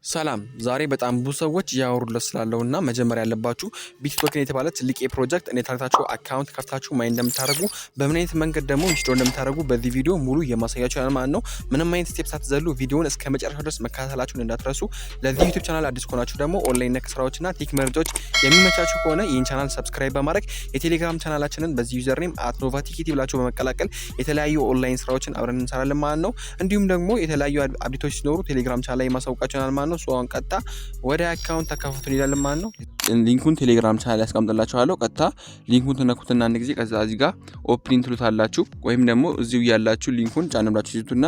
ሰላም፣ ዛሬ በጣም ብዙ ሰዎች እያወሩለት ስላለው እና መጀመሪያ ያለባችሁ BT token የተባለ ትልቅ የፕሮጀክት እንዴት አድርጋችሁ account ከፍታችሁ mine እንደምታደርጉ፣ በምን አይነት መንገድ ደግሞ withdraw እንደምታደርጉ በዚህ ቪዲዮ ሙሉ የማሳያችሁ ይሆናል ማለት ነው። ምንም አይነት step ሳትዘሉ ቪዲዮውን እስከ መጨረሻው ድረስ መከታተላችሁን እንዳትረሱ። ለዚህ YouTube channel አዲስ ከሆናችሁ ደግሞ ኦንላይን ነክ ስራዎችና tech መረጃዎች የሚመቻችሁ ከሆነ ይህን channel subscribe በማድረግ የቴሌግራም ቻናላችንን በዚህ username @novatikiti ብላችሁ በመቀላቀል የተለያዩ ኦንላይን ስራዎችን አብረን እንሰራለን ማለት ነው። እንዲሁም ደግሞ የተለያዩ update ኦች ሲኖሩ ቴሌግራም ቻናል ላይ የማሳውቃችሁ ይሆናል ማለት ነው። So አሁን ቀጥታ ወደ account አከፋፈቱ እንሄዳለን ማለት ነው። Link ኡን ቴሌግራም ቻናል ያስቀምጥላችኋለሁ። ቀጥታ link ኡን ትነኩትና አንድ ጊዜ ከዛ እዚህ ጋር open ትሉታላችሁ፣ ወይም ደግሞ እዚሁ ያላችሁ link ኡን ጫን ብላችሁ ይዙትና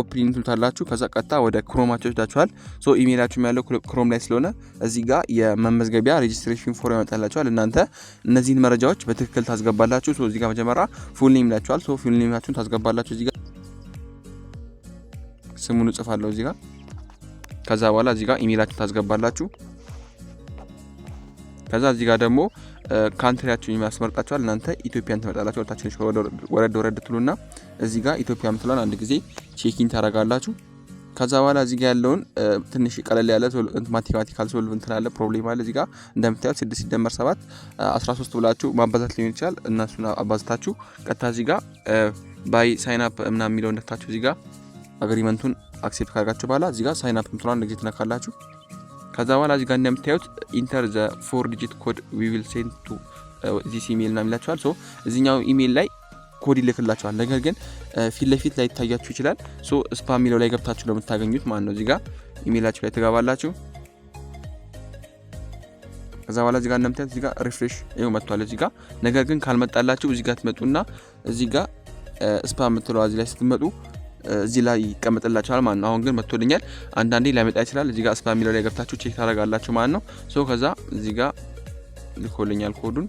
open ትሉታላችሁ። ከዛ ቀጥታ ወደ Chrome ኣችሁ ይወስዳችኋል። So ኢሜይላችሁም ያለው Chrome ላይ ስለሆነ እዚህ ጋር የመመዝገቢያ registration form ያመጣላችኋል። እናንተ እነዚህን መረጃዎች በትክክል ታስገባላችሁ። So እዚህ ጋር መጀመሪያ full name ይላችኋል። So full name ኣችሁን ታስገባላችሁ። እዚህ ጋር ስሙን እጽፋለሁ እዚህ ጋር። ከዛ በኋላ እዚህ ጋር ኢሜይላችሁን ታስገባላችሁ። ከዛ እዚህ ጋር ደግሞ country ያችሁን ያስመርጣችኋል። እናንተ ኢትዮጵያን ትመርጣላችሁ። ወደታች ወረድ ወረድ ትሉና እዚህ ጋር ኢትዮጵያ ምትለዋን አንድ ጊዜ check in ታደርጋላችሁ። ከዛ በኋላ እዚህ ጋር ያለውን ትንሽ ቀለል ያለ mathematical solve እንትን አለ፣ problem አለ። እዚህ ጋር እንደምታዩት 6 ሲደመር 7 13 ብላችሁ ማባዛት ሊሆን ይችላል። እነሱን አባዝታችሁ ቀጥታ እዚህ ጋር by sign up ምናምን የሚለውን ነክታችሁ እዚህ ጋር agreement ኡን accept ካደረጋችሁ በኋላ እዚህ ጋር sign up ምትለዋን አንድ ጊዜ ትነካላችሁ። ከዛ በኋላ እዚህ ጋር እንደምታዩት "Enter the four digit code we will send to this email" ምናምን ይላችኋል። So እዚህኛው ኢሜል ላይ ኮድ ይልክላችኋል። ነገር ግን ፊት ለፊት ላይ ይታያችሁ ይችላል። So spam የሚለው ላይ ገብታችሁ ነው የምታገኙት ማለት ነው። እዚህ ጋር ኢሜይላችሁ ላይ ትገባላችሁ። ከዛ በኋላ እዚህ ጋር እንደምታዩት እዚህ ጋር refresh ይኸው መጥቷል እዚህ ጋር። ነገር ግን ካልመጣላችሁ እዚህ ጋር ትመጡና እዚህ ጋር spam የምትለዋ እዚህ ላይ ስትመጡ እዚህ ላይ ይቀመጥላችኋል ማለት ነው። አሁን ግን መጥቶልኛል። አንዳንዴ ላይመጣ ይችላል። እዚህ ጋር spam የሚለው ላይ ገብታችሁ check ታደርጋላችሁ ማለት ነው። So ከዛ እዚህ ጋር ልኮልኛል ኮዱን፣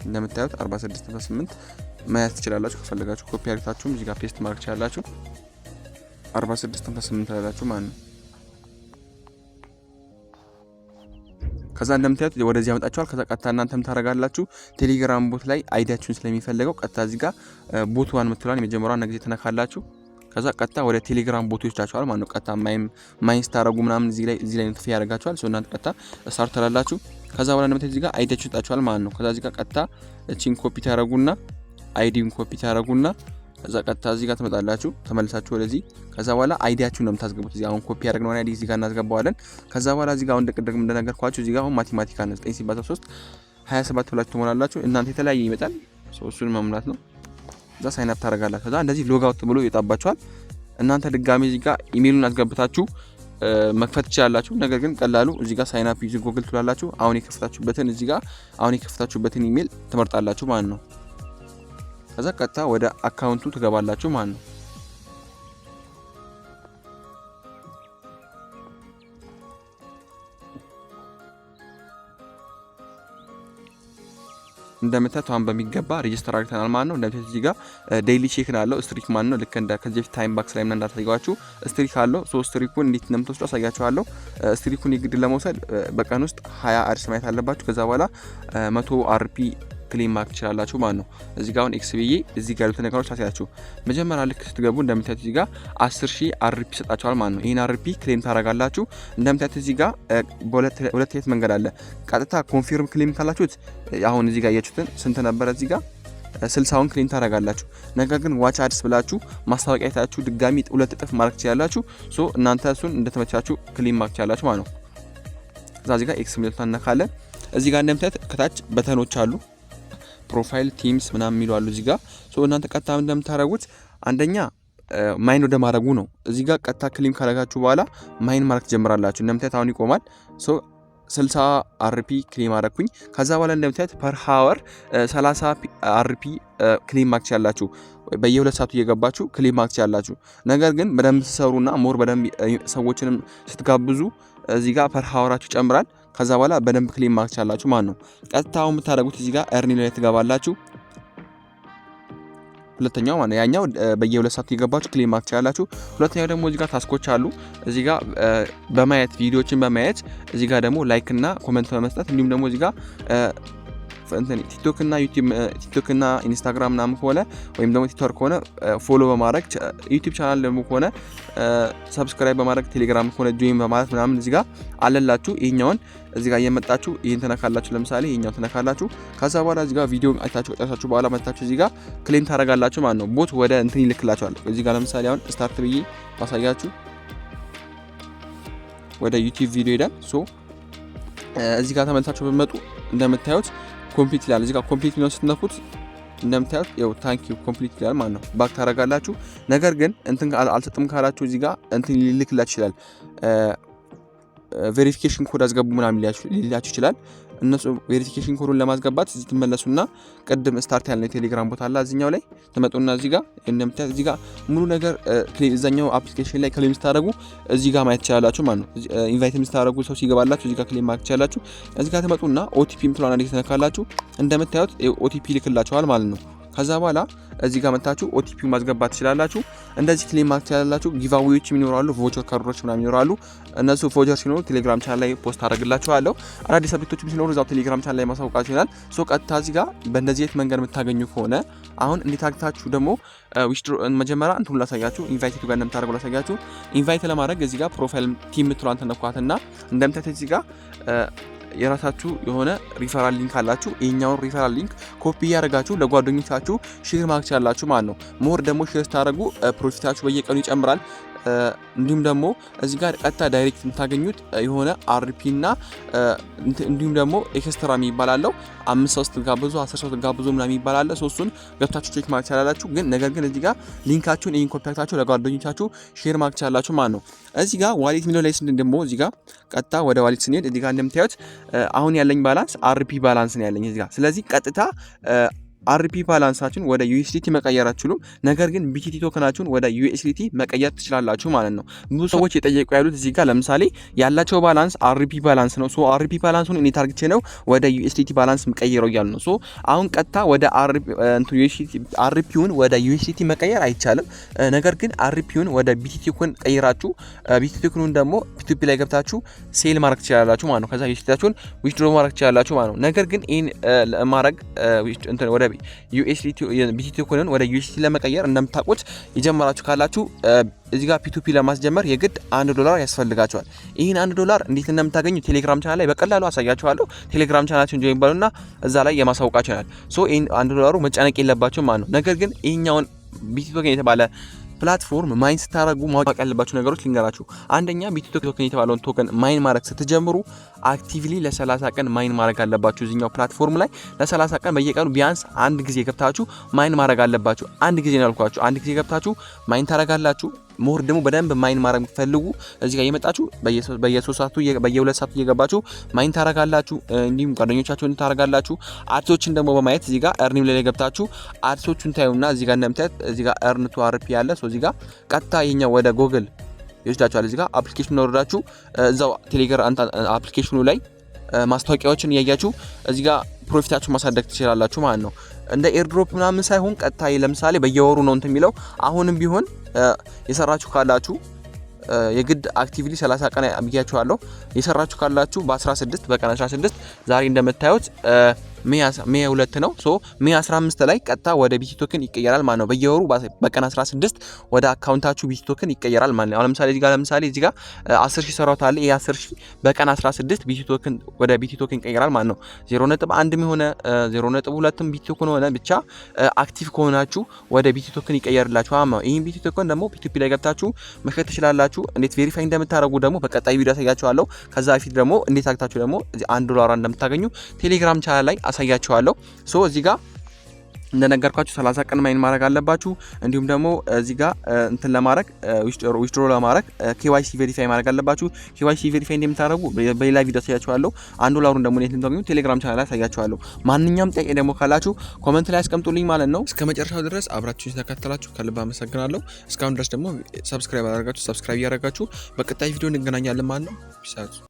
እንደምታዩት 4658 መያዝ ትችላላችሁ። ከፈለጋችሁ ኮፒ አድርጋችሁም እዚህ ጋር paste ማድረግ ትችላላችሁ። 4658 ትላላችሁ ማለት ነው። ከዛ እንደምታዩት ወደዚህ ያመጣችኋል። ከዛ ቀጥታ እናንተም ታደርጋላችሁ፣ ቴሌግራም bot ላይ ID ያችሁን ስለሚፈልገው ቀጥታ እዚህ ጋር bot one የምትለዋን የመጀመሪያዋን ጊዜ ትነካላችሁ። ከዛ ቀጥታ ወደ ቴሌግራም bot ይወስዳችኋል ማለት ነው። ቀጥታ mine ስታደርጉ ምናምን እዚህ ላይ notify ያደርጋችኋል። So እናንተ ቀጥታ start ትላላችሁ። ከዛ በኋላ እንደምታዩት እዚህ ጋር ID ያችሁ ይሰጣችኋል ማለት ነው። ከዛ እዚህ ጋር ቀጥታ እቺን ኮፒ ታደርጉና፣ ID ውን copy ታደርጉና ከዛ ቀጥታ እዚህ ጋር ትመጣላችሁ ተመልሳችሁ ወደዚህ። ከዛ በኋላ ID ያችሁን ነው የምታስገቡት። እዚህ አሁን ኮፒ ያደረግነውን ID እዚህ ጋር እናስገባዋለን። ከዛ በኋላ እዚህ ጋር አሁን ቅድም እንደነገርኳችሁ እዚህ ጋር አሁን mathematical ነው፣ 9 ሲባዛ 3 27 ብላችሁ ትሞላላችሁ። እናንተ የተለያየ ይመጣል። እሱን መሙላት ነው። እዛ sign up ታደርጋላችሁ። ከዛ እንደዚህ log out ብሎ ይወጣባችኋል። እናንተ ድጋሚ እዚህ ጋር ኢሜይሉን አስገብታችሁ መክፈት ትችላላችሁ። ነገር ግን ቀላሉ እዚህ ጋር sign up using Google ትላላችሁ። አሁን የከፈታችሁበትን፣ እዚህ ጋር አሁን የከፈታችሁበትን ኢሜይል ትመርጣላችሁ ማለት ነው። ከዛ ቀጥታ ወደ account ኡ ትገባላችሁ ማለት ነው። እንደምታዩት አሁን በሚገባ register አድርገናል ማለት ነው። እንደምታዩት እዚህ ጋር daily check አለው፣ streak ማለት ነው። ልክ እንደ ከዚህ በፊት TimeBucks ላይ ምናምን እንዳሳየኋችሁ streak አለው። So streak ኡን እንዴት እንደምትወስዱ አሳያችኋለሁ። Streak ኡን የግድ ለመውሰድ በቀን ውስጥ 20 ads ማየት አለባችሁ። ከዛ በኋላ 100 RP claim ማድረግ ትችላላችሁ ማለት ነው። እዚህ ጋር አሁን X ብዬ እዚህ ጋር ያሉትን ነገሮች አሳያችሁ። መጀመሪያ ልክ ስትገቡ እንደምታዩት እዚህ ጋር 10,000 RP ይሰጣችኋል ማለት ነው። ይህን RP claim ታደርጋላችሁ። እንደምታዩት እዚህ ጋር በሁለት አይነት መንገድ አለ። ቀጥታ confirm claim ካላችሁት አሁን እዚህ ጋር ያያችሁትን ስንት ነበረ፣ እዚህ ጋር 60ውን claim ታደርጋላችሁ። ነገር ግን watch ads ብላችሁ ማስታወቂያ አይታችሁ ድጋሚ 2 እጥፍ ማድረግ ትችላላችሁ። So እናንተ እሱን እንደተመቻችሁ claim ማድረግ ትችላላችሁ ማለት ነው። እዛ እዚህ ጋር X ምልክቷን እነካለን። እዚህ ጋር እንደምታዩት ከታች button ኦች አሉ፣ profile፣ teams ምናምን የሚሉ አሉ እዚህ ጋር። So እናንተ ቀጥታ እንደምታደርጉት አንደኛ mine ወደ ማድረጉ ነው። እዚህ ጋር ቀጥታ claim ካደረጋችሁ በኋላ mine ማድረግ ትጀምራላችሁ። እንደምታዩት አሁን ይቆማል። So 60 RP claim አደረኩኝ። ከዛ በኋላ እንደምታዩት per hour 30 RP claim ማድረግ ትችላላችሁ። በየ2 ሰዓቱ እየገባችሁ claim ማድረግ ትችላላችሁ። ነገር ግን በደንብ ስትሰሩና more በደንብ ሰዎችንም ስትጋብዙ እዚህ ጋር per hour ኣችሁ ይጨምራል። ከዛ በኋላ በደንብ claim ማድረግ ትችላላችሁ ማለት ነው። ቀጥታ አሁን የምታደርጉት እዚህ ጋር earn ላይ ትገባላችሁ። ሁለተኛው ማለት ያኛው በየ2 ሰዓቱ እየገባችሁ claim ማድረግ ትችላላችሁ። ሁለተኛው ደግሞ እዚህ ጋር task ኦች አሉ። እዚህ ጋር በማየት፣ ቪዲዮዎችን በማየት፣ እዚህ ጋር ደግሞ like እና comment በመስጠት፣ እንዲሁም ደግሞ እዚህ ጋር ቲክቶክ እና ዩቲዩብ፣ ቲክቶክ እና ኢንስታግራም ምናምን ከሆነ ወይም ደግሞ ትዊተር ከሆነ follow በማድረግ፣ ዩቲዩብ ቻናል ደግሞ ከሆነ subscribe በማድረግ፣ ቴሌግራም ከሆነ join በማለት ምናምን እዚህ ጋር አለላችሁ። ይሄኛውን እዚህ ጋር እየመጣችሁ ይህን ትነካላችሁ። ለምሳሌ ይሄኛውን ትነካላችሁ። ከዛ በኋላ እዚህ ጋር ቪዲዮ አይታችሁ ከጨረሳችሁ በኋላ መታችሁ እዚህ ጋር claim ታደርጋላችሁ ማለት ነው። Bot ወደ እንትን ይልክላችኋል። እዚህ ጋር ለምሳሌ አሁን start ብዬ ባሳያችሁ ወደ ዩቲዩብ ቪዲዮ ይሄዳል። So እዚህ ጋር ተመልሳችሁ ብትመጡ እንደምታዩት complete ይላል። እዚህ ጋር complete የሚለውን ስትነኩት እንደምታዩት ያው thank you complete ይላል ማለት ነው። Back ታደርጋላችሁ። ነገር ግን እንትን አልሰጥም ካላችሁ እዚህ ጋር እንትን ሊልክላችሁ ይችላል። Verification code አስገቡ ምናምን ሊላችሁ ይችላል። እነሱ verification code ኡን ለማስገባት እዚህ ትመለሱና ቅድም start ያልነው የቴሌግራም ቦታ አለ፣ እዚኛው ላይ ትመጡና እዚህ ጋር እንደምታዩት እዚህ ጋር ሙሉ ነገር እዛኛው application ላይ claim ስታደርጉ እዚህ ጋር ማየት ትችላላችሁ ማለት ነው። Invite ስታደርጉ ሰው ሲገባላችሁ እዚህ ጋር claim ማድረግ ትችላላችሁ። እዚህ ጋር ትመጡና OTP ምትለዋን አንዴ ትነካላችሁ። እንደምታዩት OTP ይልክላችኋል ማለት ነው። ከዛ በኋላ እዚህ ጋር መታችሁ OTP ማስገባት ትችላላችሁ። እንደዚህ claim ማድረግ ትችላላችሁ። Giveaway ዎችም ይኖራሉ፣ voucher ካርዶች ምናምን ይኖራሉ። እነሱ voucher ሲኖሩ ቴሌግራም ቻናል ላይ post አደርግላችኋለሁ። አዳዲስ update ኦችም ሲኖሩ እዛው ቴሌግራም ቻናል ላይ ማሳውቃችሁ ይሆናል። So ቀጥታ እዚህ ጋር በእንደዚህ አይነት መንገድ የምታገኙ ከሆነ አሁን እንዴት አግኝታችሁ ደግሞ withdraw፣ መጀመሪያ እንትኑን ላሳያችሁ፣ invite ጋር እንደምታደርጉ ላሳያችሁ። Invite ለማድረግ እዚህ ጋር profile team የምትለዋን ትነኳትና እንደምታዩት እዚህ ጋር የራሳችሁ የሆነ referral link አላችሁ። ይሄኛውን referral link copy እያደረጋችሁ ለጓደኞቻችሁ share ማድረግ ትችላላችሁ ማለት ነው። More ደግሞ share ስታደርጉ profit ኣችሁ በየቀኑ ይጨምራል። እንዲሁም ደግሞ እዚህ ጋር ቀጥታ direct የምታገኙት የሆነ RP እና እንዲሁም ደግሞ extra የሚባል አለው። አምስት ሰው ስትጋብዙ፣ 10 ሰው ስትጋብዙ ምናምን የሚባል አለ። ሶስቱን ገብታችሁ check ማድረግ ትችላላችሁ። ግን ነገር ግን እዚህ ጋር link ኣችሁን ይህን ኮፒ አድርጋችሁ ለጓደኞቻችሁ share ማድረግ ትችላላችሁ ማለት ነው። እዚህ ጋር wallet የሚለው ላይ ስንሄድ ደግሞ እዚህ ጋር ቀጥታ ወደ wallet ስንሄድ እዚህ ጋር እንደምታዩት አሁን ያለኝ balance RP balance ነው ያለኝ እዚህ ጋር። ስለዚህ ቀጥታ RP balance ኣችሁን ወደ USDT መቀየር አትችሉም። ነገር ግን BTT token ኣችሁን ወደ USDT መቀየር ትችላላችሁ ማለት ነው። ብዙ ሰዎች የጠየቁ ያሉት እዚህ ጋር ለምሳሌ ያላቸው balance RP balance ነው። So RP balance ኡን እንዴት አርግቼ ነው ወደ USDT balance ምቀይረው እያሉ ነው። So አሁን ቀጥታ ወደ RP ውን ወደ USDT መቀየር አይቻልም። ነገር ግን RP ውን ወደ BTT token ቀይራችሁ BTT token ኑን ደግሞ P2P ላይ ገብታችሁ sell ማድረግ ትችላላችሁ ማለት ነው። ከዛ USDT ያችሁን withdraw ማድረግ ትችላላችሁ ማለት ነው። ነገር ግን ይህን ማድረግ ወደ USDT BTT token ን ወደ USDT ለመቀየር እንደምታውቁት የጀመራችሁ ካላችሁ እዚህ ጋር P2P ለማስጀመር የግድ 1 ዶላር ያስፈልጋችኋል። ይህን 1 ዶላር እንዴት እንደምታገኙ ቴሌግራም ቻናል ላይ በቀላሉ አሳያችኋለሁ። ቴሌግራም channel ኣችን join በሉና እዛ ላይ የማሳውቃችሁ ይሆናል። So ይህን 1 ዶላሩ መጨነቅ የለባችሁም ማለት ነው። ነገር ግን ይህኛውን BTT token የተባለ platform mine ስታደርጉ ማወቅ ያለባችሁ ነገሮች ልንገራችሁ። አንደኛ BTT token የተባለውን token mine ማድረግ ስትጀምሩ actively ለ30 ቀን mine ማድረግ አለባችሁ። እዚኛው platform ላይ ለ30 ቀን በየቀኑ ቢያንስ አንድ ጊዜ ገብታችሁ mine ማድረግ አለባችሁ። አንድ ጊዜ ነው ያልኳችሁ። አንድ ጊዜ ገብታችሁ mine ታደርጋላችሁ። More ደግሞ በደንብ mine ማድረግ የምትፈልጉ እዚህ ጋር እየመጣችሁ በየ3 ሰዓቱ፣ በየ2 ሰዓቱ እየገባችሁ mine ታደርጋላችሁ። እንዲሁም ጓደኞቻችሁን ታደርጋላችሁ። Ads ኦችን ደግሞ በማየት እዚህ ጋር earn ላይ ገብታችሁ ads ኦቹን ታዩና እዚህ ጋር እንደምታዩት እዚህ ጋር earn to RP ያለ፣ so እዚህ ጋር ቀጥታ ይሄኛው ወደ ጎግል ይወስዳችኋል። እዚህ ጋር application ኑን አውርዳችሁ እዛው ቴሌግራም application ኑ ላይ ማስታወቂያዎችን እያያችሁ እዚህ ጋር profit ኣችሁ ማሳደግ ትችላላችሁ ማለት ነው። እንደ airdrop ምናምን ሳይሆን ቀጥታ ለምሳሌ በየወሩ ነው እንትን የሚለው። አሁንም ቢሆን የሰራችሁ ካላችሁ የግድ actively 30 ቀን ብያችኋለሁ። የሰራችሁ ካላችሁ በ16፣ በቀን 16፣ ዛሬ እንደምታዩት May 2 ነው። So May 15 ላይ ቀጥታ ወደ BTT token ይቀየራል ማለት ነው። በየወሩ በቀን 16 ወደ account ኣችሁ BTT token ይቀየራል ማለት ነው። አሁን ለምሳሌ እዚህ ጋር 10 ሺህ ሰራሁት አለ። ይሄ 10 ሺህ በቀን 16 BTT token ወደ BTT token ይቀየራል ማለት ነው። 0.1 የሆነ 0.2 BTT token ሆነ ብቻ active ከሆናችሁ ወደ BTT token ይቀየርላችኋል ማለት ነው። ይህን BTT token ደግሞ P2P ላይ ገብታችሁ መሸጥ ትችላላችሁ። እንዴት verify እንደምታደርጉ ደግሞ በቀጣይ ቪዲዮ አሳያችኋለሁ። ከዛ በፊት ደግሞ እንዴት አግኝታችሁ ደግሞ 1 ዶላር እንደምታገኙ ቴሌግራም ቻናል ላይ አሳያችኋለሁ። So እዚህ ጋር እንደነገርኳችሁ 30 ቀን mine ማድረግ አለባችሁ። እንዲሁም ደግሞ እዚህ ጋር እንትን ለማድረግ withdraw ለማድረግ KYC verify ማድረግ አለባችሁ። KYC verify እንደምታደርጉ በሌላ ቪዲዮ አሳያችኋለሁ። 1 ዶላሩን ደግሞ እንዴት እንደምታገኙ ቴሌግራም ቻናል ላይ አሳያችኋለሁ። ማንኛውም ጥያቄ ደግሞ ካላችሁ comment ላይ አስቀምጡልኝ ማለት ነው። እስከ መጨረሻው ድረስ አብራችሁ ስለተከታተላችሁ ከልብ አመሰግናለሁ። እስካሁን ድረስ ደግሞ subscribe ያላደረጋችሁ subscribe እያደረጋችሁ በቀጣይ ቪዲዮ እንገናኛለን ማለት ነው። Peace out.